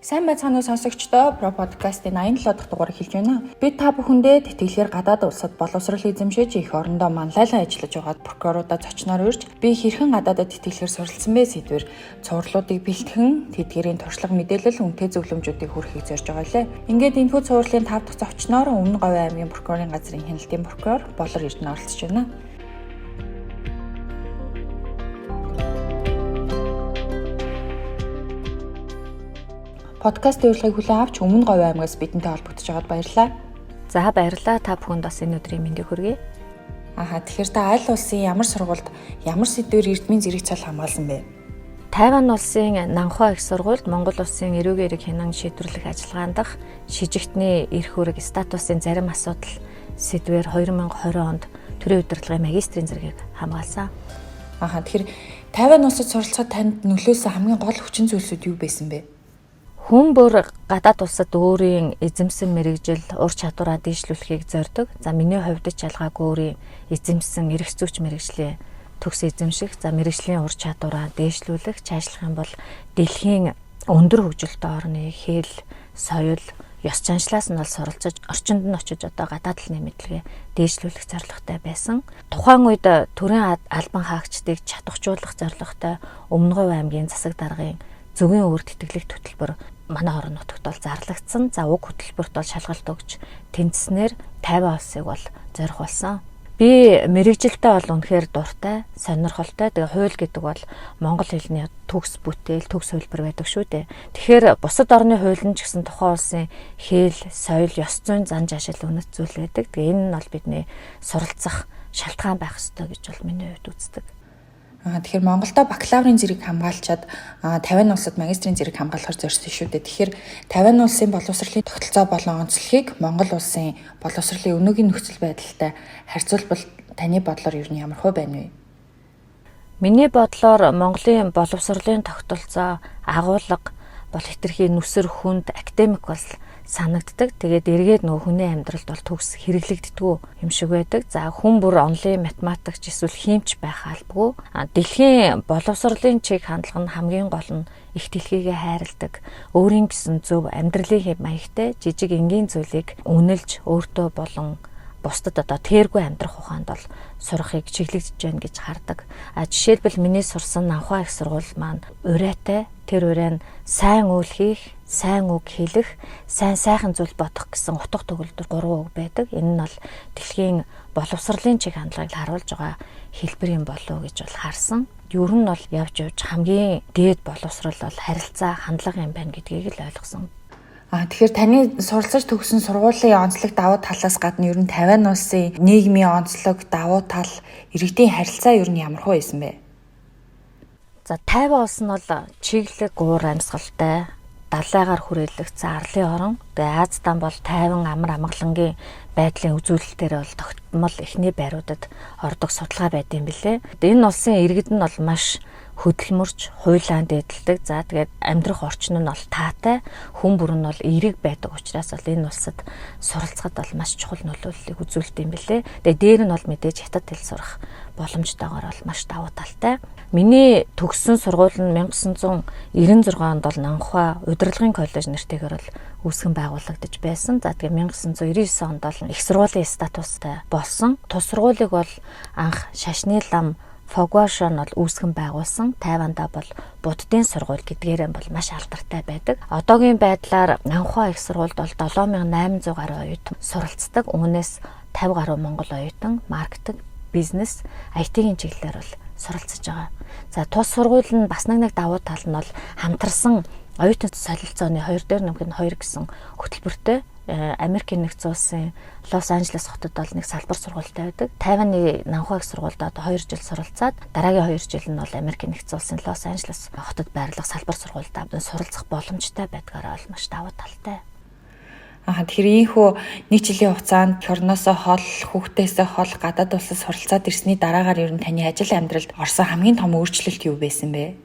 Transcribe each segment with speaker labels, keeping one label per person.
Speaker 1: Сайн байцгаана уу сонсогчдоо, Pro Podcast-ийн 87 дахь дугаар эхэлж байна. Би та бүхэндээ тэтгэлгээр гадаад улсад боловсрол эзэмшиж их орондоо манлайлан ажиллаж байгаа прокуроруудаа зочноор урьж, би хэрхэн гадаадад тэтгэлгээр суралцсан бэ сэдвэр цувралуудыг бэлтгэн тэдгэрийн туршлага, мэдээлэл, үнэтэй зөвлөмжүүдийг хүргэхийг зорж байгаа лээ. Ингээд энэхүү цувралын 5 дахь зочноор Өмнө Говь аймгийн прокурорын газрын хяналтын прокурор Болор Эрдэнэ оролцож байна. Подкаст урилгыг хүлээн авч Өмнө Говь аймгаас бидэнтэй холбогдож байгаад баярлалаа.
Speaker 2: За, баярлалаа. Та бүхэнд бас энэ өдрийн мэндийг хүргэе.
Speaker 1: Тэгэхээр та аль улсын ямар сургуульд ямар сэдвээр эрдмийн зэрэг цол хамгаалсан бэ?
Speaker 2: Тайван улсын Нанхуа их сургуульд Монгол улсын эрүүг эрэг хянан шийдвэрлэх ажиллагаан дах шижигтний эрх үүрэг статусын зарим асуудал сэдвээр 2020 онд төрийн удирдлагын магистрийн зэргийг хамгаалсан.
Speaker 1: Тэгэхээр Тайван улсад суралцахад танд нөлөөлсөн хамгийн гол хүчин зүйлсүүд юу байсан бэ?
Speaker 2: Хүн бүр гадаад улсад өөрийн эзэмсэн мэргэжил, ур чадвараа дээшлүүлэхийг зорддог. За, миний хувьд ч ялгаагүй өөрийн эзэмсэн эрх зүйч мэргэжлийн төгс эзэмших, за мэргэжлийн ур чадвараа дээшлүүлэх, чаашлах юм бол дэлхийн өндөр хөгжилтэй орны хэл, соёл, ёс заншлаас нь бол суралцаж, орчинд нь очиж одоо гадаад талны мэдлэгээ дээшлүүлэх зорилготой байсан. Тухайн үед төрийн албан хаагчдыг чадваржуулах зорилготой Өмнө Говь аймгийн засаг даргын зөвгийн үр тэтгэлэг хөтөлбөр манай орон нутагт бол зарлагдсан. За, уг хөтөлбөрт бол шалгалт өгч тэнцснээр Тайван улсыг бол зорих болсон. Би мэрэгжилдээ бол үнэхээр дуртай, сонирхолтой. Тэгээ хууль гэдэг бол монгол хэлний төгс бүтээл, төгс хувилбар байдаг шүү дээ. Тэгэхээр бусад орны хууль нь ч гэсэн тухайн улсын хэл, соёл, ёс зүйн зан жашил үнэт зүйл байдаг. Тэгээ энэ нь бол бидний суралцах шалтгаан байх ёстой гэж бол миний хувьд үздэг.
Speaker 1: Тэгэхээр Монголдо бакалаврын зэрэг хамгаалчаад Тайван улсад магистрийн зэрэг хамгаалахар зорьсон шүү дээ. Тэгэхээр Тайван улсын боловсролын тогтолцоо болон онцлогийг Монгол улсын боловсролын өнөөгийн нөхцөл байдалтай харьцуулбал таны бодлоор ер нь ямар хөө байна вэ?
Speaker 2: Миний бодлоор Монголын боловсролын тогтолцоо агуулга бол хэтэрхий нүсэр, хүнд, академик бол санагддаг. Тэгээд эргээд нөгөө хүний амьдралд бол төгс хэрэглэгддэггүй юм шиг байдаг. За, хүн бүр онлын математикч эсвэл химч байх албагүй. Дэлхийн боловсролын чиг хандлага нь хамгийн гол нь их дэлхийгээ хайрладаг. Өөрийн гэсэн зөв амьдралын хэв маягтай жижиг энгийн зүйлийг үнэлж өөртөө болон бусдад одоо тэргүй амьдрах ухаанд бол сурахыг чиглэгдэж байна гэж хардаг. Жишээлбэл миний сурсан Нанхуа их сургууль маань урайтай. Тэр урай нь сайн үйл хийх, сайн үг хэлэх, сайн сайхан зүйл бодох гэсэн утга төгөлдөр 3 үг байдаг. Энэ нь бол дэлхийн боловсролын чиг хандлагыг харуулж байгаа хэлбэр юм болов уу гэж бол харсан. Ер нь бол явж явж хамгийн дээд боловсрол бол харилцаа, хандлага юм байна гэдгийг л ойлгосон.
Speaker 1: Тэгэхээр таны суралцаж төгссөн сургуулийн онцлог давуу талаас гадна ер нь Тайван улсын нийгмийн онцлог, давуу тал, иргэдийн харилцаа ер нь ямар хөө байсан бэ?
Speaker 2: За, Тайван улс нь бол чиглэг уур амьсгалтай, далайгаар хүрээлэгдсэн арлын орон. Тэгээ Аздан бол Тайван амар амгалангийн байдлын үзүүлэлтээр бол тогтмол эхний байруудад ордог судалгаа байд юм билээ. Энэ улсын иргэд нь бол маш хөдөлмөрч, хуйлаан дээдэлдэг. За, тэгээд амьдрах орчин нь бол таатай, хүн бүр нь бол эерэг байдаг учраас бол энэ улсад суралцахад бол маш чухал нөлөөллийг үзүүлдэг юм билээ. Тэгээд дээр нь бол мэдээж хятад хэл сурах боломжтойгоор бол маш давуу талтай. Миний төгссөн сургууль нь 1996 онд бол Нанхуа удирдлагын коллеж нэртэйгээр бол үүсгэн байгуулагдаж байсан. За, тэгээ 1999 онд бол их сургуулийн статустай болсон. Тус сургуулийг бол анх шашны лам Фогуашон бол үүсгэн байгуулсан. Тайванда бол буддын сургууль гэдгээрээ бол маш алдартай байдаг. Одоогийн байдлаар Нанхуа их сургуульд бол 7800 гаруй оюутан суралцдаг. Үүнээс 50 гаруй монгол оюутан маркетинг, бизнес, IT-ийн чиглэлээр бол суралцж байгаа. За, тус сургууль нь бас нэг давуу тал нь бол хамтарсан оюутан солилцооны 2 дээр нэмэх нь 2 гэсэн хөтөлбөртэй. Америкийн нэгдсэн улсын Лос Анжелес хотод бол нэг салбар сургуультай байдаг. Тайваны Нанхуа их сургуульд одоо 2 жил суралцаад дараагийн 2 жил нь бол Америкийн нэгдсэн улсын Лос Анжелес хотод байрлах салбар сургуульд суралцах боломжтой байдгаараа бол маш давуу талтай.
Speaker 1: Тэгэхээр ийхүү нэг жилийн хугацаанд орноосоо хол, хүүхдээсээ хол гадаад улсад суралцаад ирсний дараагаар ер нь таны ажил амьдралд орсон хамгийн том өөрчлөлт юу байсан бэ?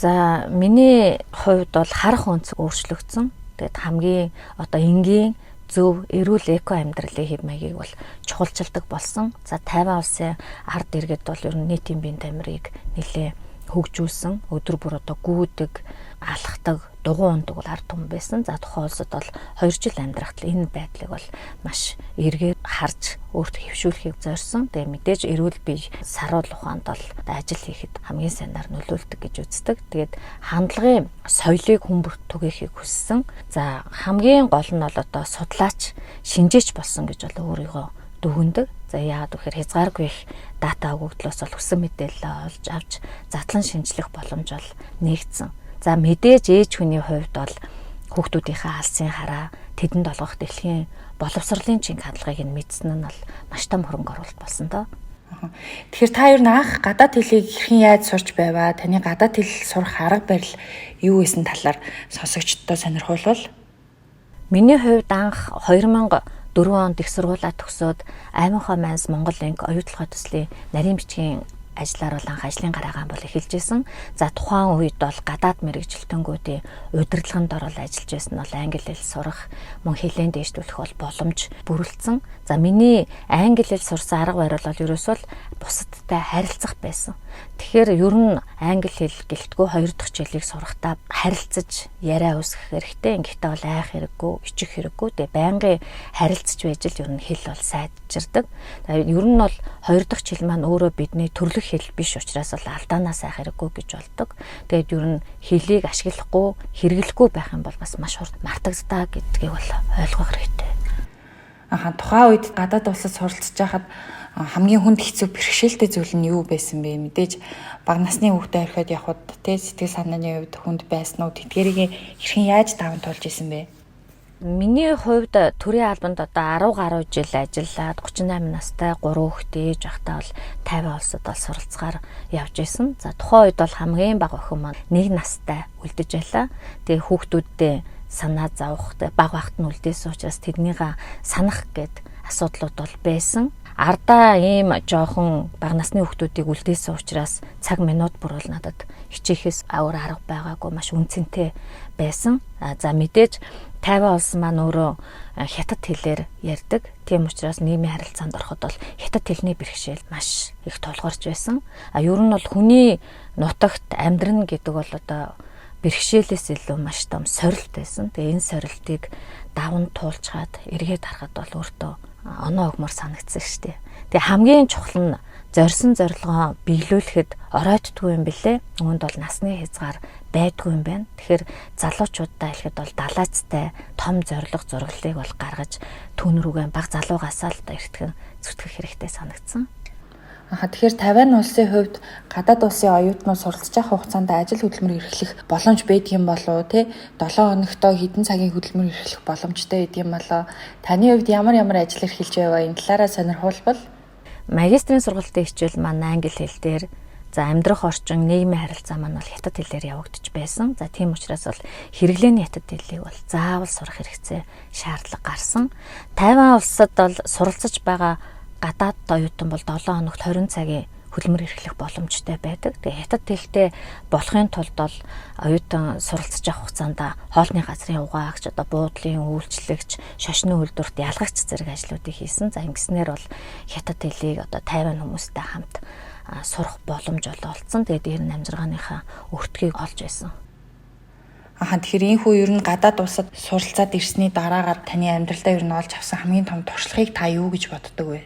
Speaker 2: За, миний хувьд бол харах өнцөг өөрчлөгдсөн. Тэгээд хамгийн одоо энгийн зөв эрүүл эко амьдралын хэв маягийг бол чухалчилдаг болсон. За, Тайван улсын ард иргэд бол ер нь нийтийн биеийн тамирыг нэлээ хөгжүүлсэн. Өдөр бүр одоо гүйдэг, алхдаг, дугуй ундаг бол ард түмэн байсан. За тухайн улсад бол 2 жил амьдрахад энэ байдлыг бол маш эргээр харж өөртөө хэвшүүлэхийг зорьсон. Тэгээ мэдээж эрүүл бие саруул ухаанд бол ажил хийхэд хамгийн сайнаар нөлөөлдөг гэж үздэг. Тэгээд хандлагын соёлыг хүмүүст түгээхийг хүссэн. За хамгийн гол нь бол одоо судлаач, шинжээч болсон гэж бол өөрийгөө дүгнэдэг. За яагаад гэхээр хязгааргүй их дата өгөгдлөөс бол хүссэн мэдээлэлээ олж авч задлан шинжлэх боломж бол нэгдсэн. За мэдээж ээж хүний хувьд бол хүүхдүүдийнхээ алсын хараа тэдэнд олгох дэлхийн боловсролын чинг хандлагыг нь мэдсэн нь бол маш том хөрөнгө оруулалт болсон доо.
Speaker 1: Тэгэхээр та ер нь анх гадаад хэлийг хэрхэн яаж сурч байваа? Таны гадаад хэл сурах арга барил юу байсан талаар сонсогчдод сонирхуулвал.
Speaker 2: Миний хувьд анх 2004 онд их сургуулаа төгсөөд Айманхой Манс Монгол инк оюутлогын төслийн нарийн бичгийн ажиллаар бол анх ажлын гараагаан бол эхэлж исэн. За тухайн үед бол гадаад мэрэгжилтэнгүүдийн удирдлаганд орол ажиллаж байсан нь бол англи хэл сурах, мөн хэлэн дээшлүүлэх бол боломж бүрэлдсэн. За миний англи хэл сурсан арга барил бол ерөөсөө л бусадтай харилцах байсан. Тэгэхээр ер нь англи хэл гэлтгүй хоёр дахь хичээлийг сурахдаа харилцаж яриа үүсгэх хэрэгтэй. Ингэхдээ бол айх хэрэггүй, ичих хэрэггүй. Тэгээ байнгын харилцаж байж л ер нь хэл бол сайжирдаг. Ер нь бол хоёр дахь хэл маань өөрөө бидний төрлөх хэл биш учраас бол алдаанаас айх хэрэггүй гэж болдог. Тэгээд ер нь хэлийг ашиглахгүй, хэрэглэхгүй байх юм бол бас маш хурд мартагддаг гэдгийг бол ойлгох хэрэгтэй.
Speaker 1: Аха, тухайн үед гадаад улсад суралцж байхад хамгийн хүнд хэцүү бэрхшээлтэй зүйл нь юу байсан бэ? Мэдээж бага насны хүүхдээ орхиод явхад тэ сэтгэл санааны хувьд хүнд байсан уу? Тэдгэрийг хэрхэн яаж даван туулж исэн бэ?
Speaker 2: Миний хувьд төрийн албанд одоо 10 гаруй жил ажиллаад 38 настай 3 хүүхдээ ээж байхдаа бол 50 улсад бол суралцгаар явж исэн. За тухайн үед бол хамгийн бага охин маань 1 настай үлдэж байлаа. Тэгээ хүүхдүүддээ санаа зовох, бага багт нь үлдээсэн учраас тэднийгээ санах гээд асуудлууд бол байсан. Ардаа ийм жоохон бага насны хүүхдүүдийг үлдээсэн учраас цаг минут бүр бол надад хичээхээс өөр арга байгаагүй маш үнцэнтэй байсан. За мэдээж 50 улс маань өөрөө хятад хэлээр ярьдаг. Тийм учраас нийгмийн харилцаанд ороход бол хятад хэлний бэрхшээл маш их тулгарч байсан. А ер нь бол хүний нутагт амьдрна гэдэг бол одоо бэрхшээлээс илүү маш том сорилт байсан. Тэгээ энэ сорилтыг даван туулчгаад эргээд харахад бол өөртөө оноо өгмөр санагдсан шүү дээ. Тэгээ хамгийн чухал нь зорьсон зорилгоо биелүүлэхэд оройтдгүй юм бэлээ. Үүнд бол насны хязгаар байдгүй юм байна. Тэгэхээр залуучуудаа хэлэхэд бол далайцтай том зорилго зураглалыг бол гаргаж түүн рүүгээ баг залуугаасаа л эртгэн зүтгэх хэрэгтэй санагдсан.
Speaker 1: Аха, тэгэхээр 50 улсын хувьд гадаад улсын оюутнууд суралцж явах хугацаанд ажил хөдөлмөр эрхлэх боломж байдаг юм болов уу те 7 хоногтой хэдэн цагийн хөдөлмөр эрхлэх боломжтой байдаг юм болоо? Таны хувьд ямар ямар ажил эрхэлж байваа, энэ талаараа сонирхуулбал.
Speaker 2: Магистрийн сургалтын хичээл маань англи хэл дээр, за амьдрах орчин, нийгмийн харилцаа маань бол хятад хэлээр явагдаж байсан. За тийм учраас бол хэрэглээний хятад хэлийг бол заавал сурах хэрэгцээ шаардлага гарсан. Тайван улсад бол суралцаж байгаа гадаад оюутан бол 7 хоногт 20 цагийн хөдөлмөр эрхлэх боломжтой байдаг. Тэгээ хятад хэлтэй болохын тулд бол оюутан суралцж явах хугацаанд хоолны газрын угаагч, одоо буудлын үйлчлэгч, шашны үйлдвэрт ялгагч зэрэг ажлуудыг хийсэн. За ингэснээр бол хятад хэлийг одоо Тайван хүмүүстэй хамт сурах боломж олцсон. Тэгээ дээр нь амжиргааныхаа өртгийг олж байсан.
Speaker 1: Аха, тэгэхээр энэхүү ер нь гадаад улсад суралцаад ирсний дараагаар таны амьдралдаа ер нь олж авсан хамгийн том туршлагыг та юу гэж боддог вэ?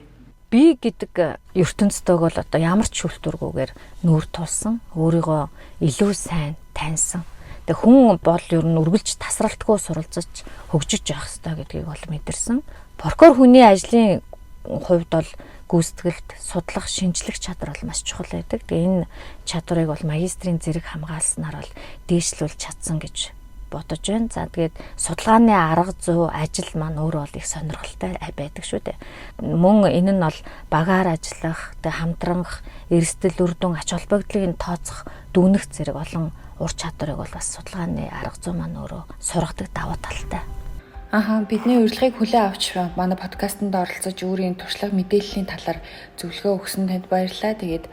Speaker 2: Би гэдэг ертөнцтэйг бол одоо ямар ч шүүлтүүргүүгээр нүүр тулсан, өөрийгөө илүү сайн таньсан. Тэгээ хүн бол ер нь үргэлж тасралтгүй суралцаж хөгжиж явах ёстой гэдгийг бол мэдэрсэн. Прокурор хүний ажлын хувьд бол гүйцэтгэлд судлах, шинжлэх чадвар бол маш чухал байдаг. Тэгээ энэ чадварыг бол магистрийн зэрэг хамгаалснаар бол дээшлүүлж чадсан гэж бодож байна. За тэгээд судалгааны арга зүй ажил маань өөрөө бол их сонирхолтой байдаг шүү дээ. Мөн энэ нь бол багаар ажиллах, тэг хамтранх, эрсдэл, үр дүн, ач холбогдлыг нь тооцох, дүгнэх зэрэг олон ур чадварыг бол бас судалгааны арга зүй маань өөрөө сургадаг давуу талтай.
Speaker 1: Аха, бидний урилгыг хүлээн авч манай подкастэнд оролцож өөрийн туршлага мэдээллийн талаар зөвлөгөө өгсөн танд баярлалаа. Тэгээд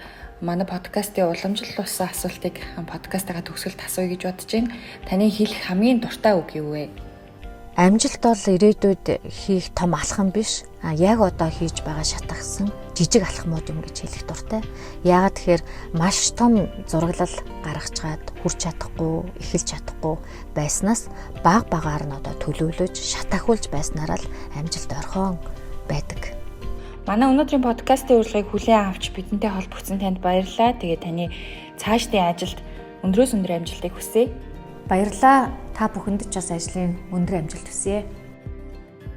Speaker 1: манай подкастын уламжлал болсон асуултыг подкастынхаа төгсгөлд асууя гэж бодож байна. Таны хэлэх хамгийн дуртай үг юу вэ?
Speaker 2: Амжилт бол ирээдүйд хийх том алхам биш. А яг одоо хийж байгаа шатахсан жижиг алхмууд юм гэж хэлэх дуртай. Яагаад тэгэхээр маш том зураглал гаргачгаад хүрч чадахгүй, эхэлж чадахгүй байснаас баг багаар нь одоо төлөвлөж, шатахуулж байснараа л амжилт орхон байдаг.
Speaker 1: Манай өнөөдрийн подкастын урилгыг хүлээн авч бидэнтэй холбогдсон танд баярлалаа. Тэгээ таны цаашдын ажилд өндрөөс өндөр амжилтыг хүсье.
Speaker 2: Баярлалаа. Та бүхэнд ч бас ажлын өндөр амжилт хүсье.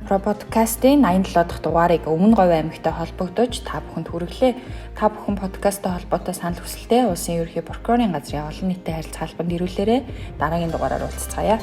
Speaker 1: Про подкастын 87 дахь дугаарыг Өмнө Говь аймагтай холбогдож та бүхэнд хүргэлээ. Та бүхэн подкасттай холбоотой санал хүсэлтээ улсын ерөнхий прокурорын газрын олон нийтийн харилцаа албанд ирүүлээрэй. Дараагийн дугаараар уулзцаая.